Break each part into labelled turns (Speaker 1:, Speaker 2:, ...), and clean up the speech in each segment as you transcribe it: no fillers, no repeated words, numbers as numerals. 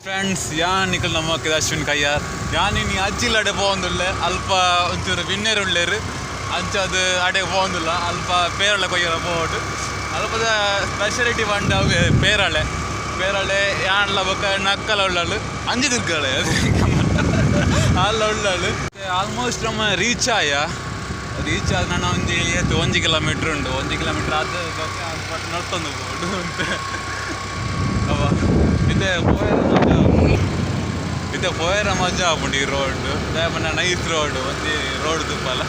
Speaker 1: Friends, ಯಾನ್ ನಿಕಲ್ ನಮ್ಮ ಅಶ್ವಿನ್ ಕಯ್ಯಾರ್. ಯಾನ್ ಇನಿ ಅಜ್ಜಿಲಡೆ ಪೋವೊಂದುಲ್ಲೆ. ಅಲ್ಪ ಒಂಚೂರು ಬಿನ್ನೆರ್ ಉಲ್ಲೆರ್, ಅಂಚಾದ್ ಅಡೆ ಪೋವೊಂದುಲ್ಲ. ಅಲ್ಪ ಪೇರಳೆ ಕೊಯ್ಯರ ಪೋವೊಡು. ಅಲ್ಪದ ಸ್ಪೆಷಾಲಿಟಿ ಪಂಡ ಅವೆ ಪೇರಳೆ. ಪೇರಳೆ ಯಾನ್ಲ ಬೊಕ್ಕ ನಕ್ಕಲ ಉಳ್ಳಳು, ಅಂಜಿ ತಿರ್ಗಳೆ ಅಲ್ಲ ಉಳ್ಳಳು. ಆಲ್ಮೋಸ್ಟ್ ನಮ್ಮ ರೀಚ್ ಆಯ. ರೀಚ್ ಆದ ನನ್ನ ಒಂಜಿ ಏತ್, 1 ಕಿಲೋಮೀಟ್ರ್ ಉಂಡು. 1 ಕಿಲೋಮೀಟ್ರ್ ಆದ್ ಬೊಕ್ಕ ಅಲ್ಪ ನಡ್ತೊಂದು ಪೋವೊಡು ಅಂತೆ. ಅವ ಇತ್ತೆ ಪೋಯೆರ ಮಜಾ, ಇತ್ತೆ ಪೋಯೆರ ಮಜಾ ಆಪುಂಡು ಈ ರೋಡ್. ದಾಯೆ ಪಂಡ ನೈಸ್ ರೋಡ್, ಒಂಜಿ ರೋಡ್ ತುಪ್ಪಲ್ಲ.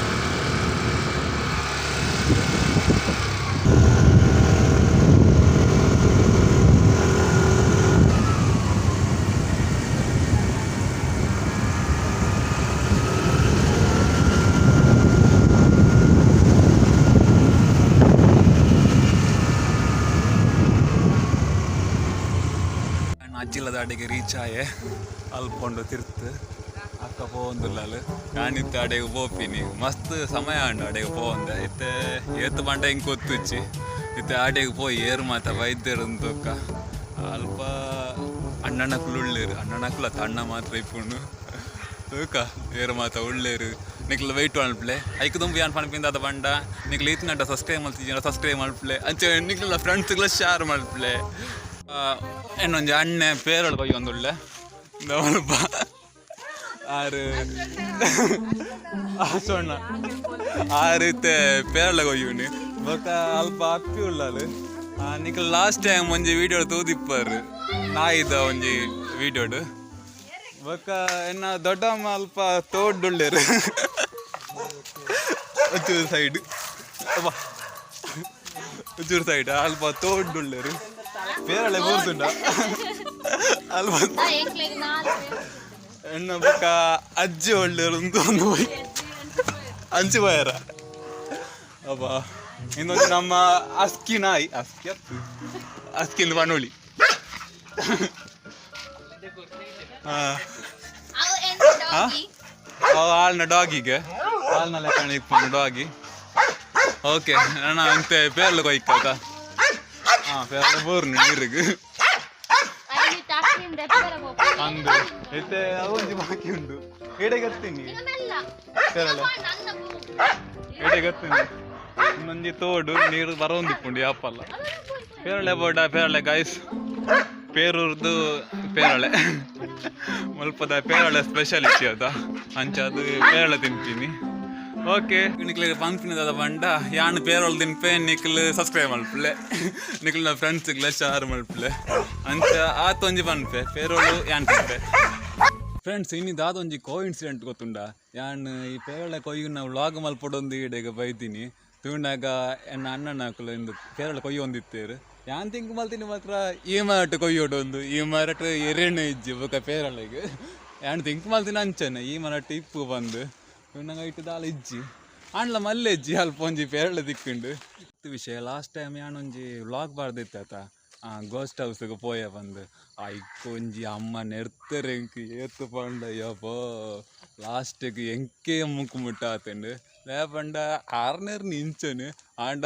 Speaker 1: ಅಜ್ಜಿಲ್ಲದ ಅಡೆಗೆ ರೀಚ್ ಆಯೆ. ಅಲ್ಪ ಉಂಡು ತಿರ್ತು, ಅಕ್ಕ ಪೋವೊಂದುಲ್ಲ. ಯಾನಿತ್ತೆ ಅಡೆಗೆ ಪೋಪಿನಿ. ಮಸ್ತ್ ಸಮಯ ಉಂಡು ಅಡೆಗೆ ಪೋವಂದೆ. ಇತ್ತೆ ಏತ್ ಪಂಡ ಇಂಕ್ ಗೊತ್ತುಜ್ಜಿ. ಇತ್ತೆ ಆಡೆಗೆ ಪೋಯಿ ಏರು ಮಾತ ವೈದ್ಯರು ತೊಕ್ಕ. ಅಲ್ಪ ಅಣ್ಣನಕುಲು ಉಳ್ಳೇರು. ಅಣ್ಣನಕುಲು ಅತ್ತ, ಅಣ್ಣ ಮಾತ್ರ ಇಪ್ಪುಂಡು. ತೂಕ ಏರು ಮಾತ ಉಳ್ಳೇರು. ನಿಕ್ಲ ವೆಯ್ಟ್ ಮಲ್ಪಲೆ. ಐಕ್ ದುಂಬು ಯಾನ್ ಪನ್ಪಿಂದ ದಾದ ಪಂಡ, ನಿಕ್ಲ ಇತ್ತಿನಟ ಸಬ್ಸ್ಕ್ರೈಬ್ ಮಲ್ತಿಜಿಂಡ ಸಬ್ಸ್ಕ್ರೈಬ್ ಮಲ್ಪಲೆ. ಅಂಚ ನಿಕ್ಲ ಫ್ರೆಂಡ್ಸ್ಗಳ ಶೇರ್ ಮಲ್ಪಲೆ. ಇನ್ನೊಂಜಿ ಅಣ್ಣೆ ಪೇರಳು ಕೊಯ್ಯೊಂದುಳ್ಳೆ ಅಲ್ಪ ಆರು ಆಸೋಣ. ಆರು ಇತ್ತೆ ಪೇರಳೆ ಕೊಯ್ಯುನಿ. ಬೊಕ್ಕ ಅಲ್ಪ ಅಪ್ಪಿ ಉಳ್ಳಾಲು. ನಿಕ್ಲ ಲಾಸ್ಟ್ ಟೈಮ್ ಒಂಜಿ ವೀಡಿಯೋ ತೂದಿಪ್ಪರು, ನಾಯಿದ ಒಂಜಿ ವೀಡಿಯೋಡು. ಬೊಕ್ಕ ಎನ್ನ ದೊಡ್ಡಮ್ಮ ಅಲ್ಪ ತೋಡ್ಡುಳ್ಳೇರು, ಒಂಚೂರು ಸೈಡ್, ಒಂಚೂರು ಸೈಡ್ ಅಲ್ಪ ತೋಡ್ಡುಳ್ಳೇರು. ಪೇರಳೆ ಬೋರ್ದುಂಡ ಅಲ್ಪ. ಎನ್ನ ಬೊಕ್ಕ ಅಜ್ಜಿ ಒಳ್ಳೆಯರು ಒಂದು ಒಂದು ಹೋಯ್ ಅಂಚು ಬಾಯರ. ಅಬ್ಬ, ಇನ್ನೊಂದು ನಮ್ಮ ಅಸ್ಕಿ ನಾಯಿ. ಅಸ್ಕಿ ಅತ್ತು, ಅಸ್ಕಿಂದು ಪಣೋಳಿ. ಹಾ, ಆಳ್ನ ಡಾಗಿಗೆ, ಆಳ್ನ ಲೆಕ್ಕ ಇಪ್ಪುಂಡು ಡಾಗಿ. ಓಕೆ, ನನ್ನ ಅಂತೆ ಪೇರ್ಲು ಕೊಯ್ಕಾತ. ಹಾ, ಪೇರ್ಲು ಬೋರ್ನು ನೀರಿಗೆ ಅಂದು. ಇತ್ತೆ ಅವೊಂಜಿ ಬಾಕಿ ಉಂಡು. ಎಡೆಗೆ ಹತ್ತೀನಿ ಪೇರಳೆ, ಎಡೆಗೆ ಹತ್ತೀನಿ. ಇನ್ನೊಂಜಿ ತೋಡು, ನೀರು ಬರೋಂದಿಪ್ಪುಂಡು ಯಾಪಲ್ಲ. ಪೇರಳೆ ಬೋಡ, ಪೇರಳೆ ಗೈಸ್. ಪೇರೂರ್ದು ಪೇರಳೆ, ಮುಲ್ಪದ ಪೇರಳೆ ಸ್ಪೆಷಾಲಿಟಿ ಅದ. ಅಂಚಾದ್ ಪೇರಳೆ ತಿನ್ತೀನಿ. ಓಕೆ, ನಿಕ್ಲೆ ಪನ್ಪಿನದ ಪಂಡ, ಯಾನ್ ಪೇರೊಲ್ ತಿನ್ಪೆ, ನಿಕ್ಲ್ ಸಬ್ಸ್ಕ್ರೈಬ್ ಮಲ್ಪಲೆ, ನಿಕ್ಲ್ನ ಫ್ರೆಂಡ್ಸ್ಗ್ಲ ಶೇರ್ ಮಲ್ಪಲೆ. ಅಂಚ ಆತೊಂಜಿ ಪನ್ಪೆ, ಪೇರೋಳು ಯಾನ್ ತಿನ್ಪೆ. ಫ್ರೆಂಡ್ಸ್, ಇನಿ ದಾದೊಂಜಿ ಕೋ ಇನ್ಸಿಡೆಂಟ್ ಗೊತ್ತುಂಡ? ಯಾನ್ ಈ ಪೇರಳೆ ಕೊಯ್ಯುನ ವ್ಲಾಗ್ ಮಲ್ಪೊಡೊಂದು ಈಡೆಗ ಬೈದಿನಿ. ತೂಂಡಾಗ ಎನ್ನ ಅಣ್ಣನಕುಲು ಇಂದು ಪೇರಳೆ ಕೊಯ್ಯೊಂದಿತ್ತೇರು. ಯಾನ್ ತಿಂಕ್ ಮಲ್ತೀನಿ ಮಾತ್ರ ಈ ಮರಟ್ ಕೊಯ್ಯೋಡೊಂದು, ಈ ಮರಟ್ ಎರೆಣ್ಣು ಇಜ್ಜಿ. ಬೊಕ ಪೇರಳೆಗ್ ಯಾನ್ ತಿಂಕ್ ಮಲ್ತಿನ ಅಂಚನೆ ಈ ಮರಟ್ ಇಪ್ಪು ಬಂದು ತೂಂಡಾಗ ಇಟ್ಟು ದಾಲ ಇಜ್ಜಿ. ಆಂಡ್ಲ ಮಲ್ಲೆ ಇಜ್ಜಿ, ಅಲ್ಪ ಒಂಜಿ ಪೇರಳೆ ತಿಕ್ಕುಂಡು. ವಿಷಯ, ಲಾಸ್ಟ್ ಟೈಮ್ ಯಾನೊಂಜಿ ವ್ಲಾಗ್ ಬಾರ್ದಿತ್ತ, ಗೋಸ್ಟ್ ಹೌಸ್ಗೆ ಪೋಯ ಬಂದು. ಐಕೊಂಜಿ ಅಮ್ಮ ನೆರ್ತರೆ ಎಂಕ್ ಏತ್ ಪಂಡ, ಯಬ್ಬೋ, ಲಾಸ್ಟಿಗೆ ಎಂಕೇ ಮುಕ್ಕು ಮುಟ್ಟ ಆತುಂಡು. ದಾಯೆ ಪಂಡ ಆರ್ನೇರ್ ನಿಂಚನು, ಆಂಡ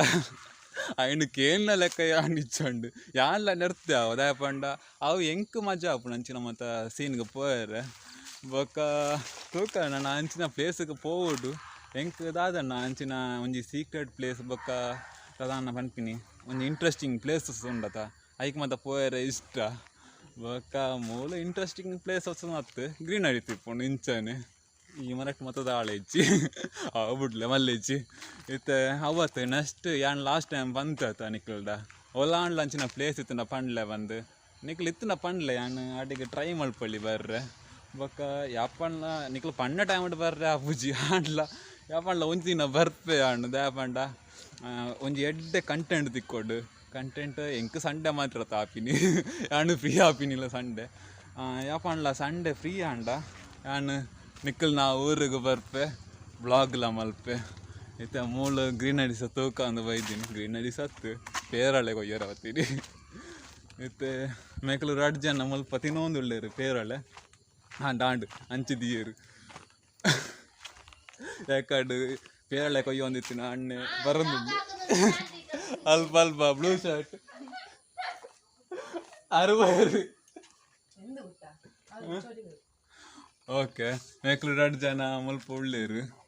Speaker 1: ಐನು ಕೇನ್ನ ಲೆಕ್ಕ ಯಾನ್ ಇಚ್ಚಂಡು. ಯಾನ್ಲ ನೆರ್ತೆ ಅವ. ದಾಯೆ ಪಂಡ ಅವು ಎಂಕ್ ಮಜಾ ಆಪುಂಡು ಅಂಚಿನ ಮಾತ ಸೀನ್ಗೆ ಪೋಯರೆ. ಬೊಕ್ಕ ತೂಕ, ನನ ಅಂಚಿನ ಪ್ಲೇಸ್ಗೆ ಪೋವೊಡು. ಎಂಕ್ ದಾದಣ್ಣ ಅಂಚಿನ ಒಂಜಿ ಸೀಕ್ರೆಟ್ ಪ್ಲೇಸ್, ಬೊಕ್ಕ ದಾದನ್ನ ಪನ್ಪಿನಿ, ಒಂಜಿ ಇಂಟ್ರೆಸ್ಟಿಂಗ್ ಪ್ಲೇಸಸ್ ಉಂಡತ, ಐಕ್ ಮಾತ ಪೋಯರೆ ಇಷ್ಟ. ಬೊಕ್ಕ ಮೂಲ ಇಂಟ್ರೆಸ್ಟಿಂಗ್ ಪ್ಲೇಸಸ್ ಅತ್ತು ಗ್ರೀನರಿ ತಿಪ್ಪುಂಡು ಇಂಚನೆ. ಈ ಮರಟ್ ಮಾತ ದಾಳ ಇಜ್ಜಿ, ಅವು ಬುಡ್ಲೆ ಮಲ್ಲೆಜ್ಜಿ. ಇತ್ತೆ ಅವತ್ತು ನೆಕ್ಸ್ಟ್ ಯಾನ್ ಲಾಸ್ಟ್ ಟೈಮ್ ಬಂತ ನಿಕ್ಲ್ಡ ಒಲಾಂಡ್ಲ ಅಂಚಿನ ಪ್ಲೇಸ್ ಇತ್ತುಂಡ ಪಂಡ್ಲೆ ಬಂದು. ನಿಕ್ಲ್ ಇತ್ತುಂಡ ಪಂಡ್ಲೆ, ಯಾನ್ ಅಡಿಗೆ ಟ್ರೈ ಮಲ್ಪೊಲಿ ಬರ್ರೆ. ಬೊಕ್ಕ ಯಾಪಣ್ಣ ನಿಕ್ಲು ಪಣ್ಣ ಟೈಮ್ ಬರ್ರೆ ಆಪುಜಿ. ಆಂಡ್ಲ ಯಾಪಂಡ್ಲ ಒಂಜಿ ದಿನ ಬರ್ಪೆ ಆಂಡ್. ದಾಯೆ ಪಂಡ ಒಂಜಿ ಎಡ್ಡೆ ಕಂಟೆಂಟ್ ತಿಕ್ಕೊಡು. ಕಂಟೆಂಟ್ ಎಂಕ್ ಸಂಡೆ ಮಾತ್ರ ತಾಪಿನಿ, ಯಾನ್ ಫ್ರೀ ಆಪಿನಿಲ್ಲ ಸಂಡೆ. ಯಾಪಂಡ್ಲ ಸಂಡೆ ಫ್ರೀ ಆಂಡ ಯಾನ್ ನಿಕ್ಕಲ್ ನಾ ಊರಿಗೆ ಬರ್ಪೆ, ಬ್ಲಾಗ್ಲ ಮಲ್ಪೆ. ಇತ್ತೆ ಮೂಲು ಗ್ರೀನರೀಸ ತೂಕ ಅಂದ್ ಬೈದಿನಿ. ಗ್ರೀನರೀಸ್ ಅತ್ತು, ಪೇರಳೆ ಕೊಯ್ಯರ ಬತ್ತೀನಿ. ಇತ್ತೆ ಮೇಕಲು ರಡ್ಡ್ ಜನ ಮುಲ್ಪ ತಿನ್ನೊಂದುಲ್ಲೆರ್ ಪೇರಳೆ. ಆಂಡ್ ಆಂಡ್ ಅಂಚಿ ದೀಯೆರ್. ಯಾಕಡ್ ಪೇರಳೆ ಕೊಯ್ಯೊಂದಿತ್ತಿನ ಅಣ್ಣೆ ಬರೊಂದುಂಡು. ಅಲ್ಪ ಅಲ್ಪ ಬ್ಲೂ ಶರ್ಟ್ ಅರುವೈರು. ಓಕೆ, ಮೇಕ್ಲು ರಡ್ಡ್ ಜನ ಮುಲ್ಪ ಉಳ್ಳೇರು.